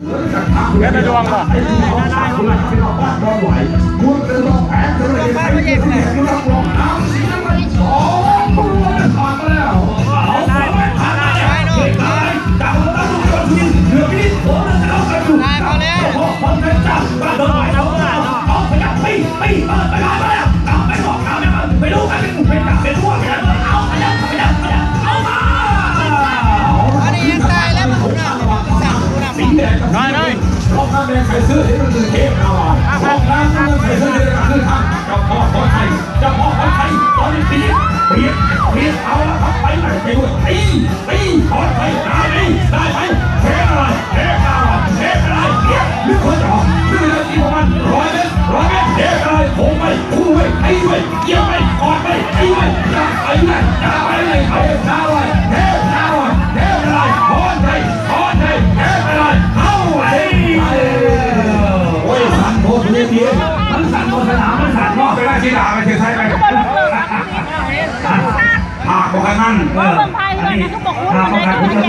ເຮັດໃນດວງບໍ່? ອັນນີ້ຍັງຕາຍແລ້ວ ນ້ອຍໆ ເຈົ້າພໍ່ພອນໄຊ ເຈົ້າພໍ່ພອນໄຊ ຕອນນີ້ປຽກ ປຽກ ປຽກ ເອົາລະຄັບ ໄປໄປດ້ວຍ ຕີ ຕີ ພອນໄຊ ໄດ້ໄປ ໄດ້ໄປ ເທກະລາຍ ເທກະລາຍ ເທກະລາຍ ປຽກ ລຶກຄົນຈະອອກ ລຶກໄດ້ຕີປະມານຮ້ອຍເມັດ ຮ້ອຍເມັດ ເທກະລາຍ ໂຄ້ງໄວ້ ຄູ່ໄວ້ ຕີໄວ້ ກຽມໄວ້ ກອດໄວ້ ຕີໄວ້ ຢ່າໄປໄດ້ ຢ່າໄປໄດ້ ເທກະລາຍ ເທກະລາຍ ເທກະລາຍ ພອນໄຊ ພອນໄຊ ເທກະລາຍ ເອົາ ເທກະລາຍ ໂອ້ຍ ສັ່ນໂພດເດ ມັນສັ່ນໂພດ ສະໜາມມັນສັ່ນເນາະ ເວລາຊິດ່າໄປເທໄຊໄປ ພາກບໍ່ຂະນັ້ນ ເອີ ພາກບໍ່ຂະນັ້ນ